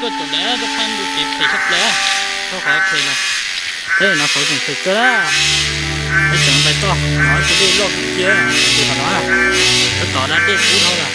Tuaj txog ntawm rau phab ntug kev phem tshaj plaws, rau qhov phem los, teb no qhov tseem phem txawj na. Peb tseem ntais toj, no ib tug dej loj kawg kiag, tus qhov no, tab tom da dej kub dhau lawm.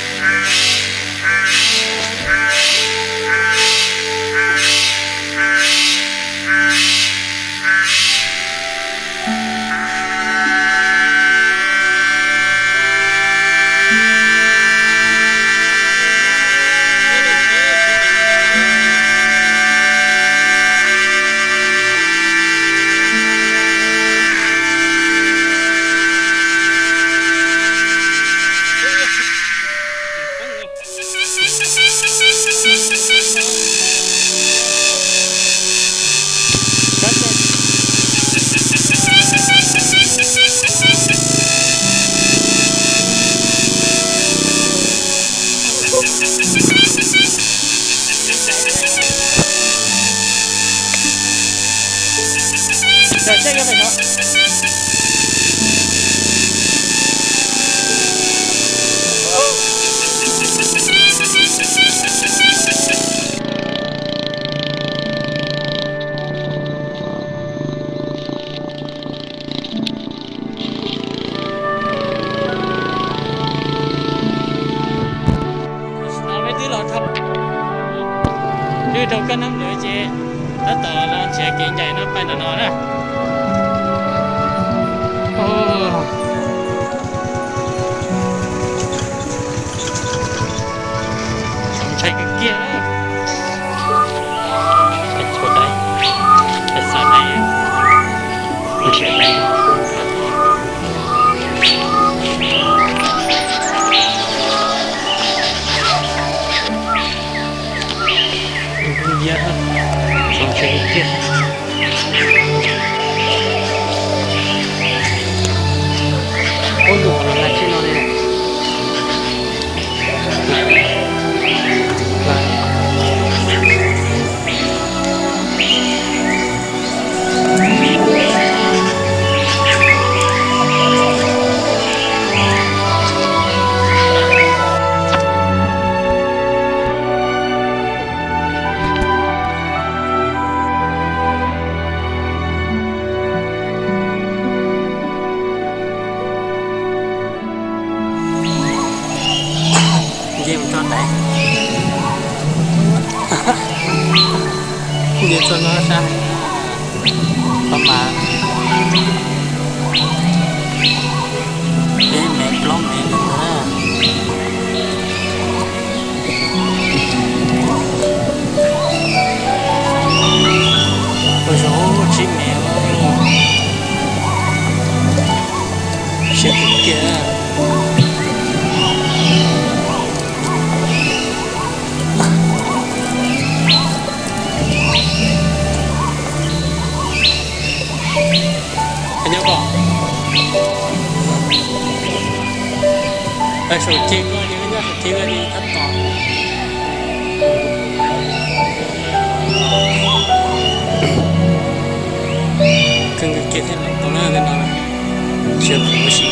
Tam sim no peb twb los dhau, twb dhau kab nab lawm ces tab tom los nrhiav kev ncaim no pais ntawm no na. Ntshai kawg kiag. Ntshai tshuav daiv, ntshai xa daiv, nrhiav daiv. Ntshai kawg kiag. Ub, ntu qhov no na, tsheb no ne. Nce mus txog ntawd, nce txog no sab, pab mas peb mev plaub mev no na. Ua zoo, tsib mev, siab kawg kiag. Nyob koj, saum ceg koj, nyob saum ceg koj li tab tom. Kawg nkaus kiag thiaj los tau na, tej no na, tsis yog ua si.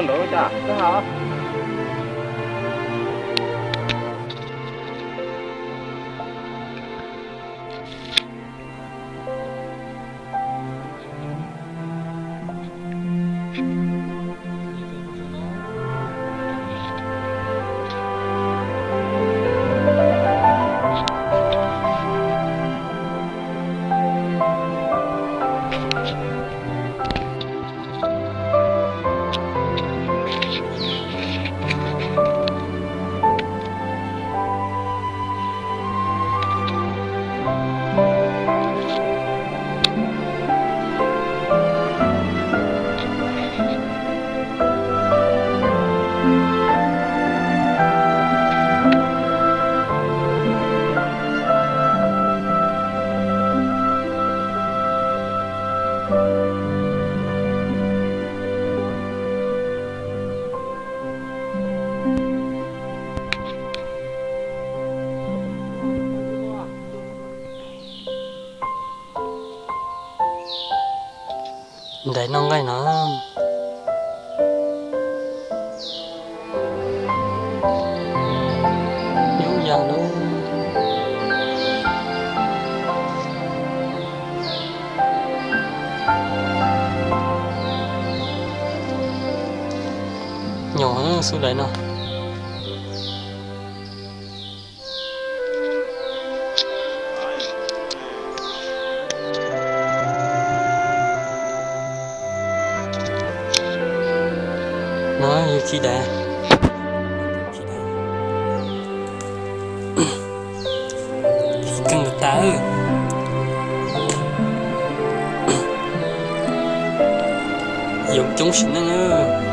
Nrov cas koj ha. Ntais noj nqaij no. Ib yam lub nyuam xub dais no. No yog khi dais. Keej tas. Yoov coob sim neej.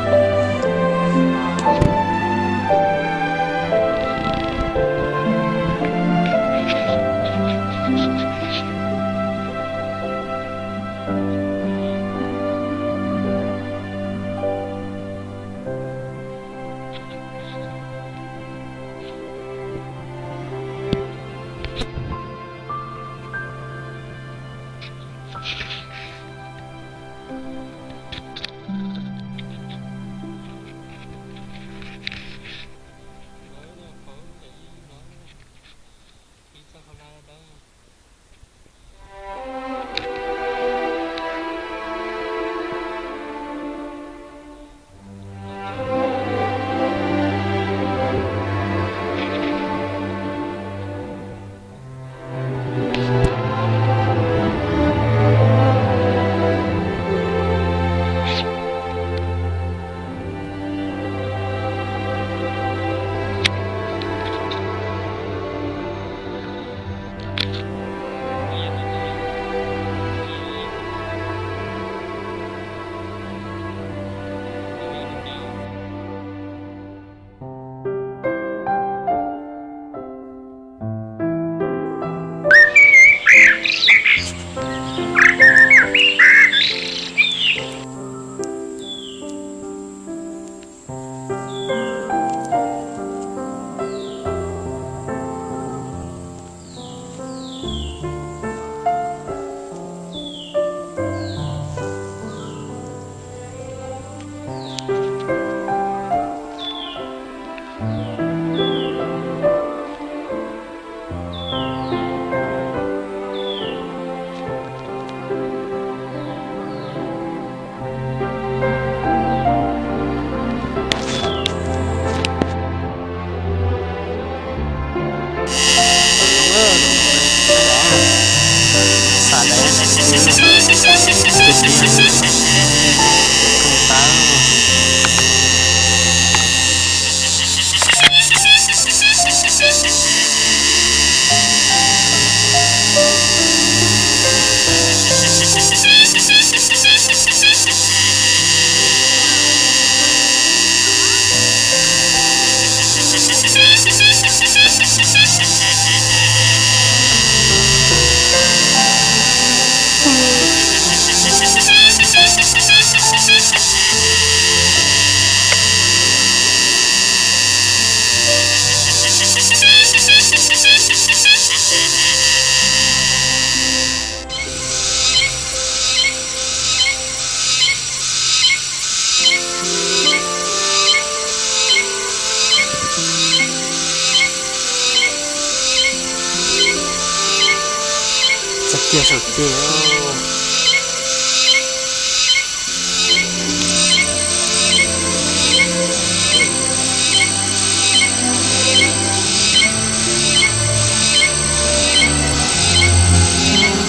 Cia saum ceg.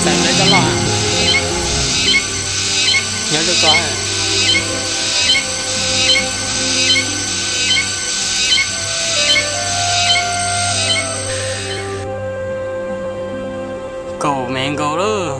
Txais neb coj loj, nyob zoo ko. Kaum me nkaus lawm.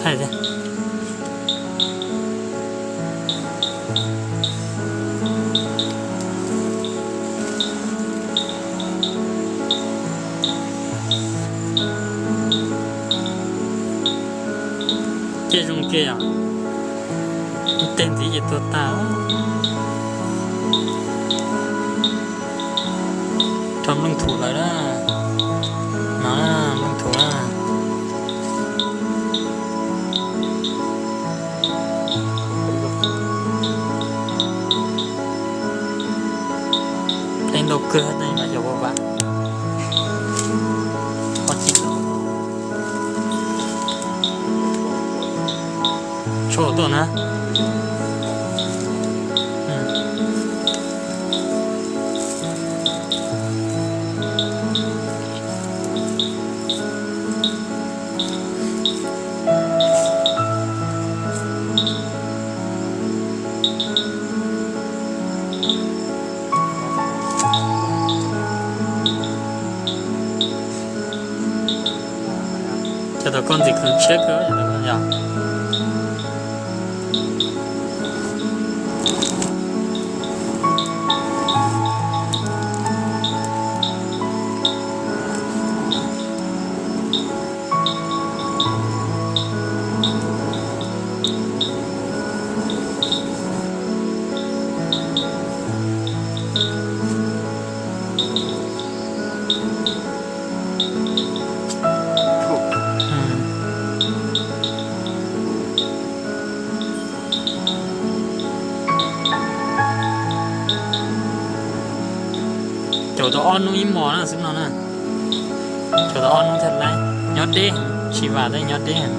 Thaij thiab. Ces zoo kiag yom. Ib teg ntxiv ces tuag tag. Rau nplooj thum lawm na. No, nplooj thum na. Dej ntau kawg, dej mas yog ua vam. Qhov tsis tshua tuaj na. Cov tau koj ntxim khoom tshiab kawg yom. Caum tau ob hnub ib hmos na xwb no na. Caum tau ob hnub thiaj laib, nyob deb, tsis vam thiab nyob deb.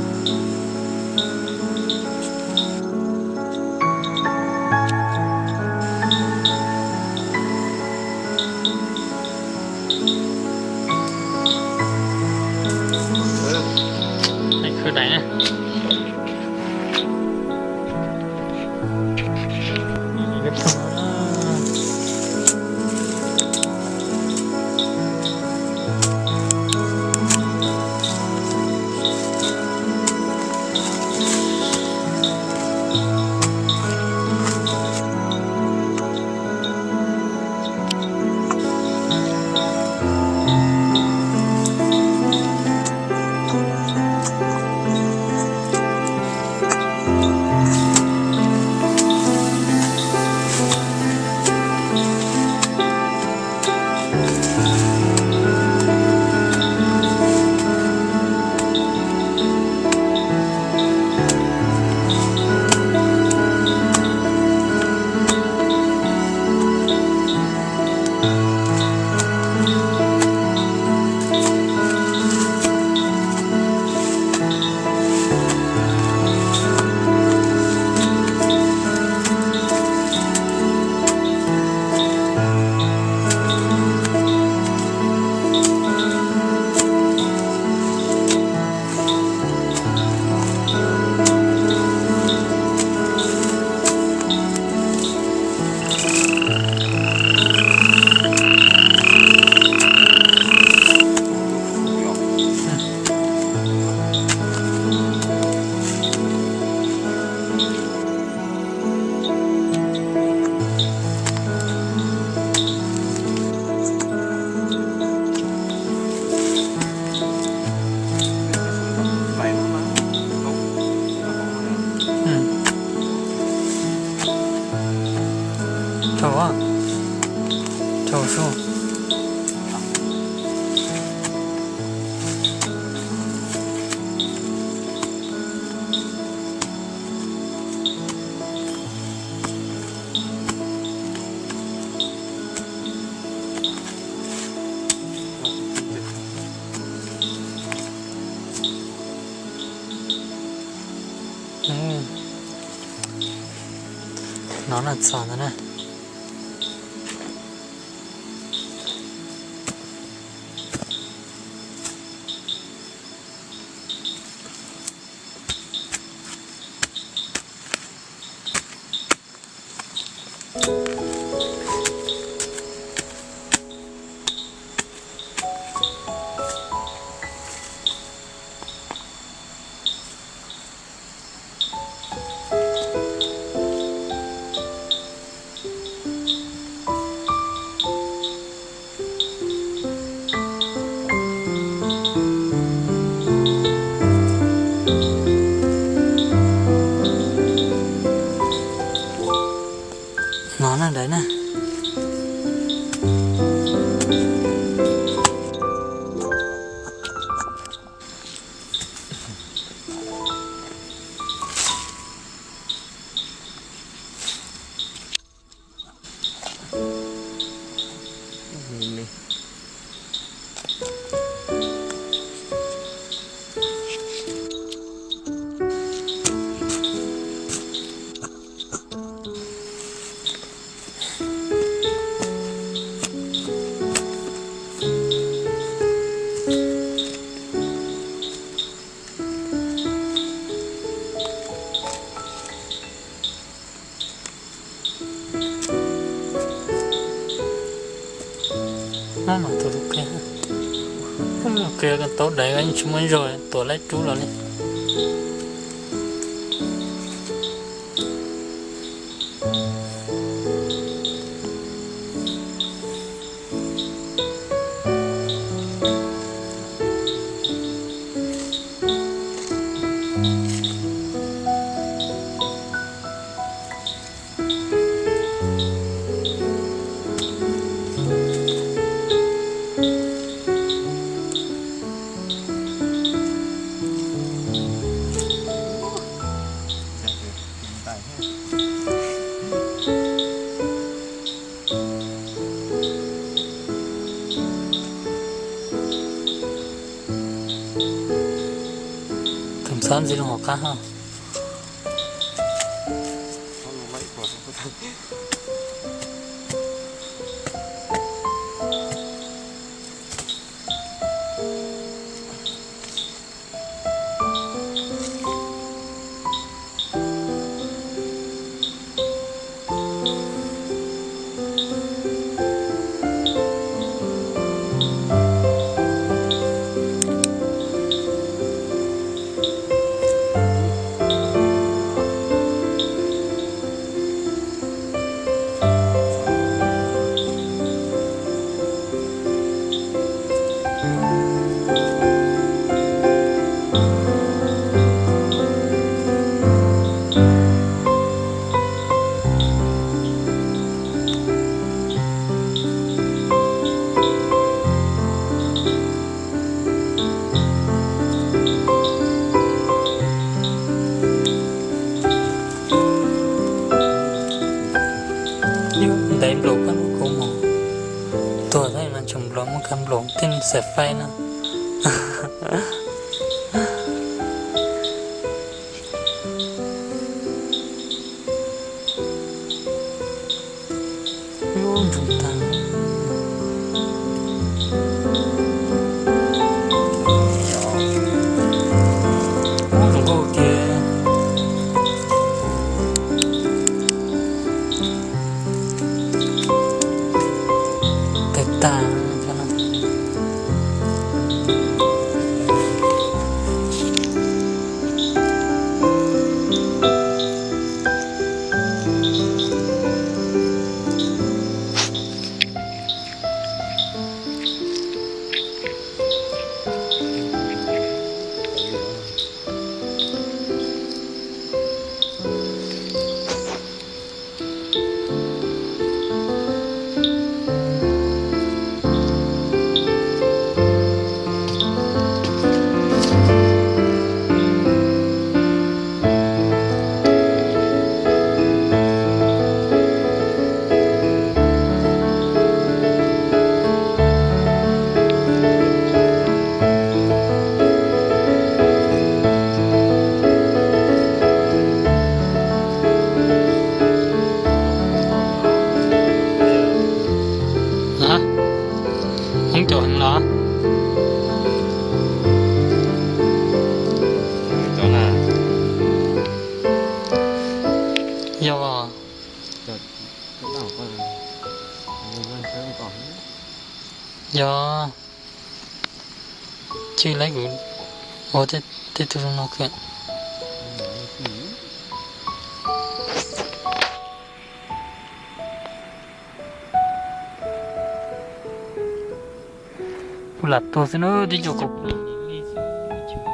Khwv daim na. Nov na txog ntawd na. No na ntawd na. Qhia tau daiv yeej tsis muaj zog, tuam laib rub los li. Tus ntxhab ntxiv loo hauv qab ho. Ntaiv nplaum koj lub kua muag tuag thiab mas tseem nplaum muaj kab nplaum tej xav faib na. Ub, ntsoov tag. Ub, tus nkauj ces tawg tag. Tsis lawv kuv ua tej tug zoo no kawg. Kuv lam tuag xwb na, tib co kaus plig me me xwb.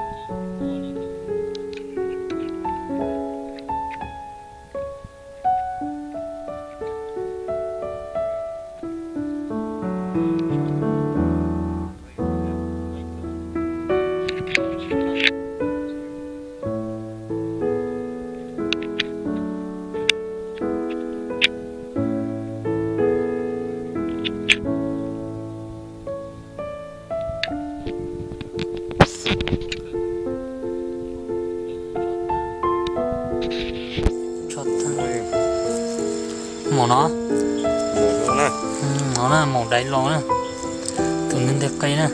Maum no, maum daiv los na, tus ntawd nteg qe na,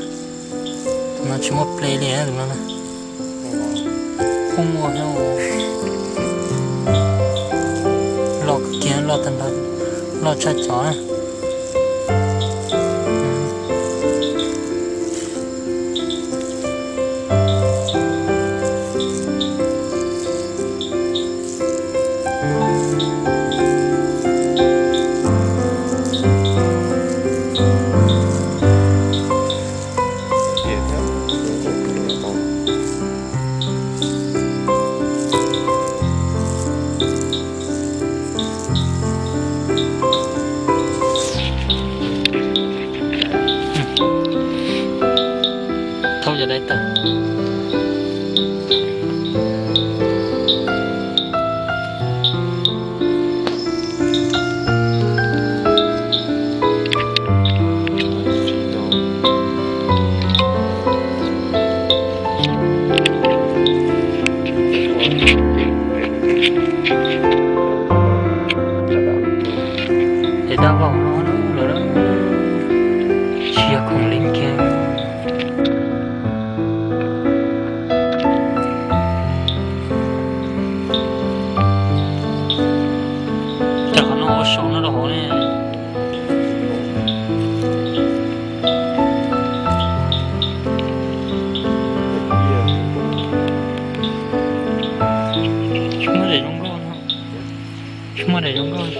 tus no tsis muaj ple li tus no na. Kuj muaj thiab, loj kawg kiag, loj tag nrho, loj tshaj cov na. Thaub cov dai tawg. Es dab laug no lawm, tsis yog khoom li kiag. Cov qhov no ua saum no rau hauv ne. Tsis muaj daim zoo nkauj no. Tsis muaj daim zoo nkauj.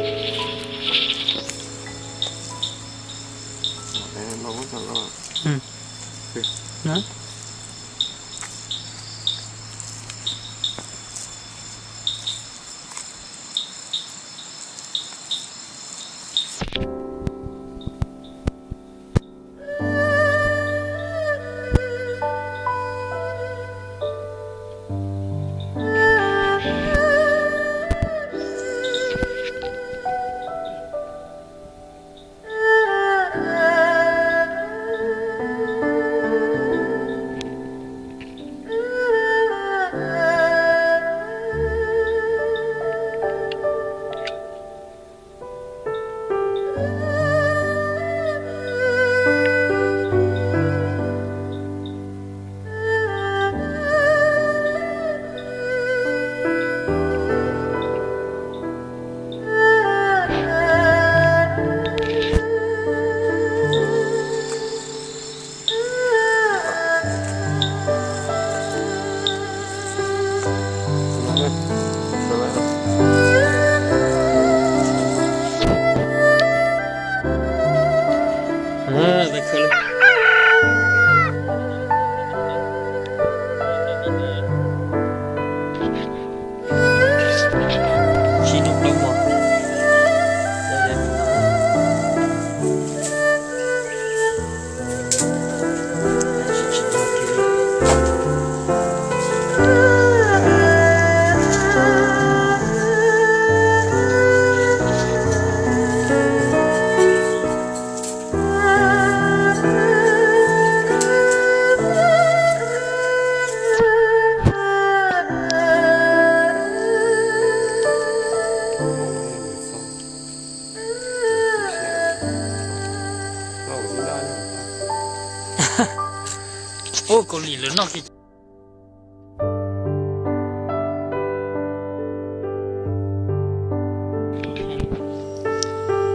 Ub, Kaus Lim lawv noj kiag.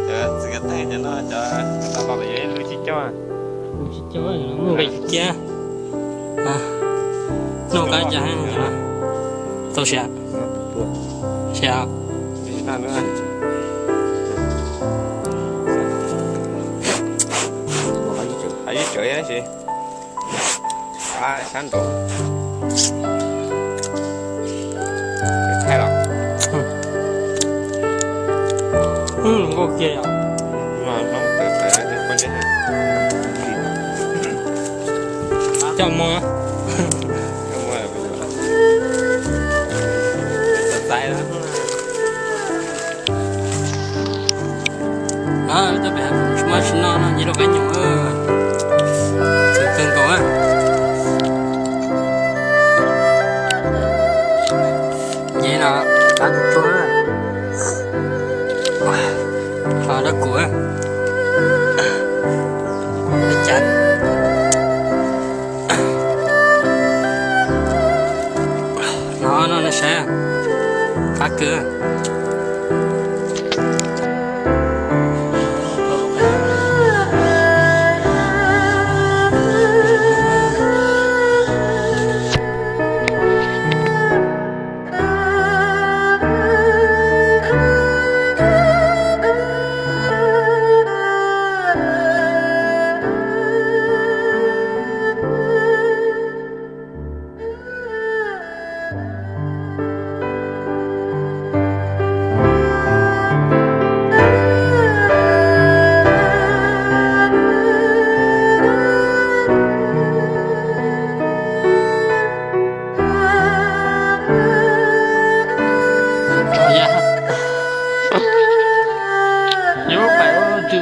Cov txiv kav teej cov no cov tau los yog ib lub tsib caug, lub tsib caug, lub nqis kiag. Noj kab cas tau siav, siav. Sab nraud thaij los. Nkauj kiag yom. Coj mus. Txais txais. Coj pem tsis muaj tsis noj no, nce lub qab nyoos. Txwv kawg nkaus. Nce no, qab tsuag tsuag. Qhov dab kuv, dab cas. No no nej saib, qab kawg. Yuav pais ua twg,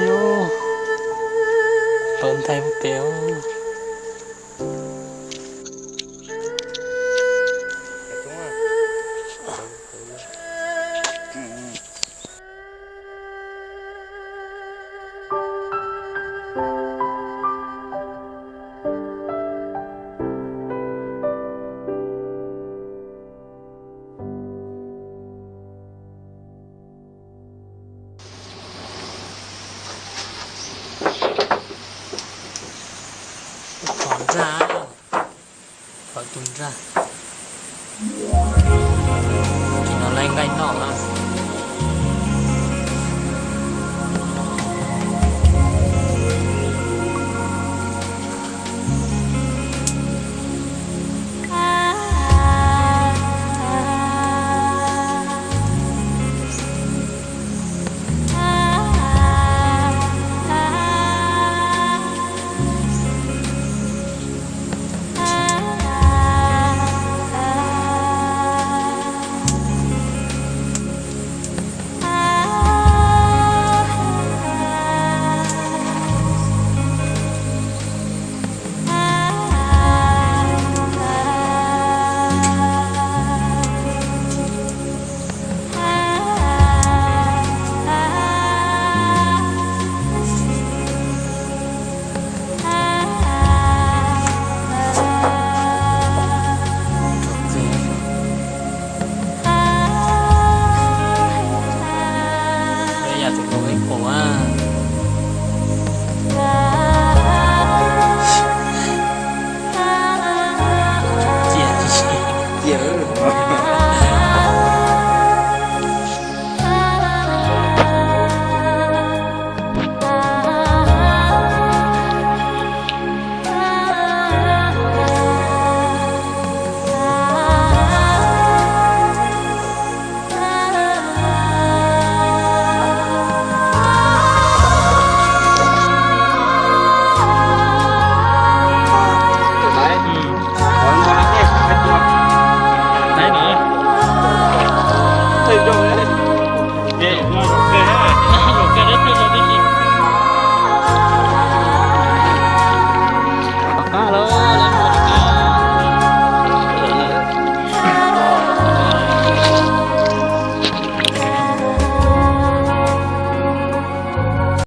yuav tau ntais ua pem. Thov tus ntsaj, thov tus ntsaj. Ces no laib nqaij noj na.